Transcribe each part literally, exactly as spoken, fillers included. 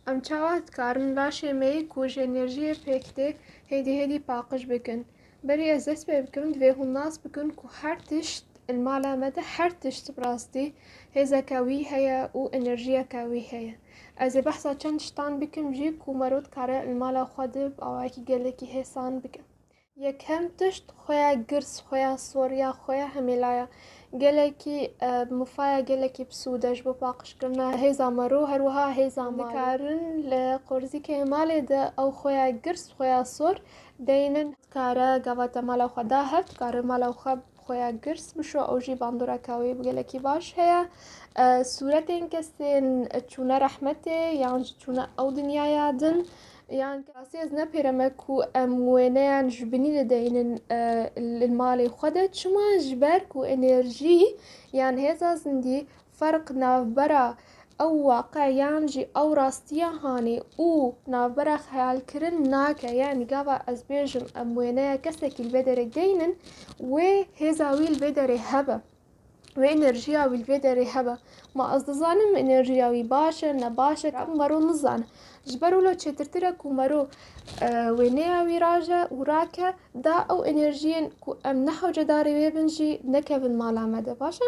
Em çawa dikarin laşê me yê ku ji enerjiyê pêk tê hêdî hêdî paqij bikin? Berî ez dest pê bikim, divê hûn nas bikin ku her tişt li mala me de, her tişt bi rastî hêzeke wî heye û enerjiyeke wî heye. Ez ê behsa çend tiştan bikim jî ku mero dikare li mala xwe de bi awayekî gelekî hêsan bike. Yekem tişt, xweya girs, xweya sor ya, xweya hemêlaya. Gelekî, e, mifaya gelekî bi sûd e ji bo paqijkirina hêza mero, her wiha hêza malê. Dikarin li qorzîkê malê de ew xweya girs, xweya sor deynin. Dikare gava te mala xwe da hev, dikare mala xwe bi xweya girs bişo, ew jî bandoreke wê gelekî baş heye. E, sûretên kesên çûne rehmetê yan jî çûne ew dinyaya din, yan rastî ez nepêre me ku em wêneyan ji binî de deynin, e, li malê xwe de. Çima? Ji ber ku enerjî yan hêza zindî ferq navbera ew waqe yan jî ew rastiya hanê û navbera xeyalkirin nake. Yanî gava ez bêjim em wêneya kesekî li vê derê deynin, wê hêza wî li vê derê hebe. Wê enerjiya wî li vê derê hebe. Ma ez dizanim enerjiya wî baş e, ne baş e, em mero nizane. Ji ber wilo çêtirtir e ku mero, e, wêneya wî raje û rake, da ew enerjiyên ku em ne hewcedarê wê bin jî nekevin mala me de, baş e?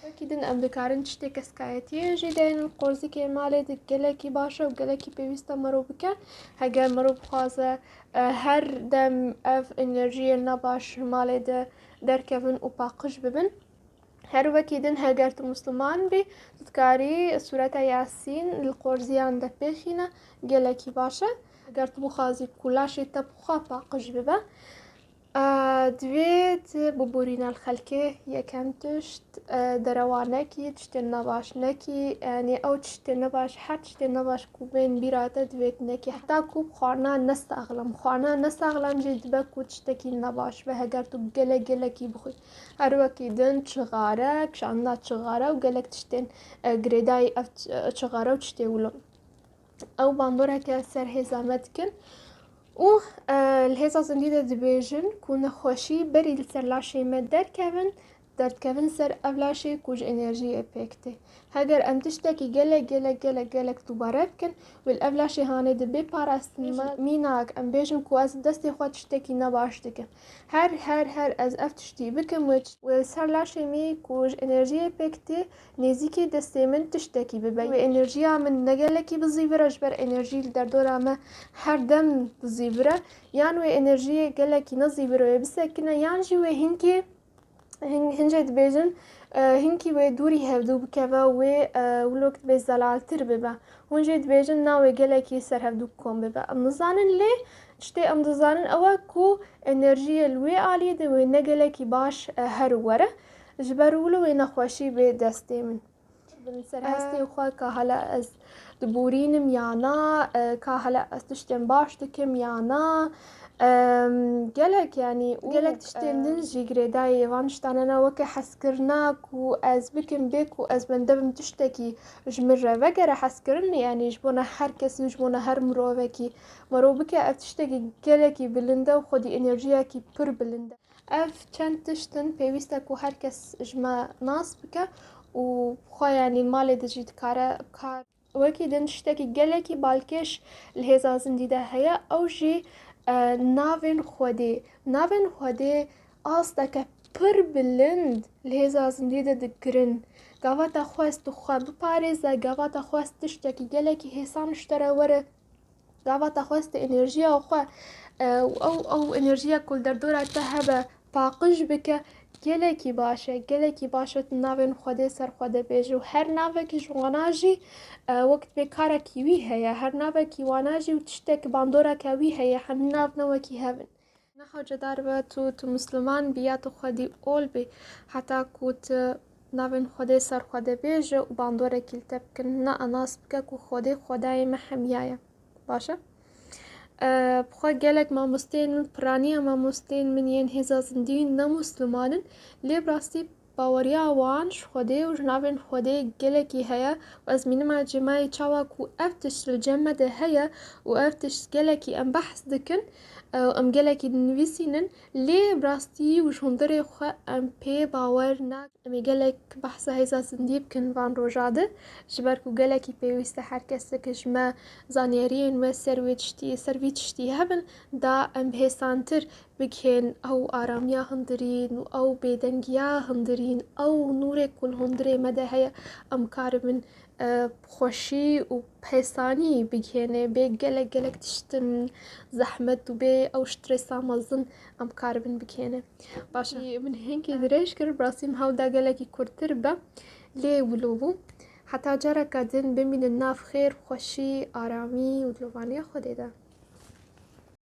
Wekî din em dikarin tiştê keskayetiyê jî deynin qorzikê malê de, gelekî baş e û gelekî pêwîst e mero bike. Heger mero bixwaze, e, her dem ev enerjiyên nebaş ji malê de derkevin û paqij bibin. Her wekî din, heger tu Musliman bî, tu dikarî sûreta Yasîn li qorziyan de pêxîne, gelekî baş e. Heger tu bixwazî ku laşê te bi xwe paqij bibe, e, divê tu biborîne li xelkê, yekem tişt, e, derewa nekî, tiştên nebaş nekî, yanî ew tiştên nebaş, her tiştên nebaş ku bên bîra te divê tu nekî. Heta ku xwarina nesaxlem, xwarina nesaxlem jî dibe ku tiştekî nebaş be, heger tu gelek gelekî bixwî. Her wekî din çixare, kişandina çixare û gelek tiştên, e, girêdayî ev ç-, e, çixare û tiştê wilo. Ew bandoreke ser hêza me dikin û, e, li hêza zindî de dibêjin ku nexweşî berî li ser laşê me derkevin, derdikevin ser ev laşê ku ji enerjiyê pêk tê. Heger em tiştekî gelek, gelek, gelek, gelek dubare bikin, wê li ev laşê hanê de bê parastin me. Mînak, em bêjin ku ez destê xwe tiştekî nebaş dikim. Her, her, her ez ev tiştî bikim, wê, wê li ser laşê me ku ji enerjiyê pêk tê, nêzîkî destê min tiştekî bibe. Wê enerjiya min ne gelekî bizîvire, ji ber enerjî li derdora me her dem dizîvire. Yan wê enerjiyê gelekî nezîvire, wê bisekine, yan jî wê hinkê Hin-, hin jê dibêjin, e, hinkî wê dûrî hevdû bikeve, wê, e, wilo dibê zelaltir bibe. Hûn jê dibêjin, na wê gelekî ser hevdû kom bibe. Em nizanin, lê tiştê em dizanin ew e ku enerjiyê li wê aliyê de wê ne gelekî baş, e, her were. Ji ber wilo wê nexweşî bê destê min. Bin ser hestê xwe ka hele ez diborînim ya na, e, ka hele ez tiştên baş dikim ya na. Em, gelek, yanî, û gelek tiştên din jî girêdayî van tiştan hene, weke hezkirina ku ez bikim bê ku ez bende bim tiştekî ji min re vegere hezkirin, yanî ji bona her kesî û ji bona her mirovekî mero bike, ev tiştekî gelekî bilind e û xwedî enerjiyekî pir bilind e. Ev çend tişt in pêwîst e ku her kes ji me nas bike û xwe, yanî, malê de jî dikare kar. Wekî din tiştekî gelekî balkêş li hêza zindî de heye, ew jî, e, navên Xwedê. Navên Xwedê asteke pir bilind li hêza zindî de digirin. Gava te xwest tu xwe biparêze, gava te xwest tiştekî gelekî hêsan ji te re were. Gava te xwest enerjiya xwe, e, û ew, ew enerjiya ku li derdora te hebe paqij bike, gelekî baş e, gelekî baş e tu navên Xwedê ser xwe de bêjî û her navekî ji wana jî, e, wek dibê karekî wî heye, her navekî wana jî û tiştek bandoreke wî heye, hemî nav ne wekî hev in. Ne hewcedar be tu, tu Musliman bî ya tu xwedî ol bî, heta ku tu navên Xwedê ser xwe de bêje û bandorekî li te bikin, na nas bike ku Xwedê Xwedayê me hemiya ye. Baş e? E, bi xwe gelek mamosteyên min, piraniya mamosteyên min yên hêza zindî ne Musliman in, lê bi rastî Baweriya wan ji Xwedê û ji navên Xwedê gelekî heye û ez mînima cêmayê çawa ku ev tişt li cem me de heye û ev tişt gelekî em behs dikin û em gelekî dinivîsînin, lê bi rastî û ji hundirê xwe em pê bawer nakin. Em ê gelek behsa hêza zindî bikin van roja de, ji ber ku gelekî pêwîst e her kesek ji me zanyariyên me ser wê tiştî, ser vî tiştî hebin, da em hêsantir bigihên ew aramiya hundirîn û ew bêdengiya hundirîn, ew nûrê ku li hundirê me de heye, em karibin, e, xweşî û hêsanî bigihêne, bê gelek gelek tiştin zehmet û bê ew stresa mezin em karibin bigihêne. Baş e. Min hinkê dirêj kir, bi rastî min hewl da gelekî kurtir be, lê wilo bû. Heta careka din bimînin nav xêr, xweşî, aramî û dilovaniya Xwedê de.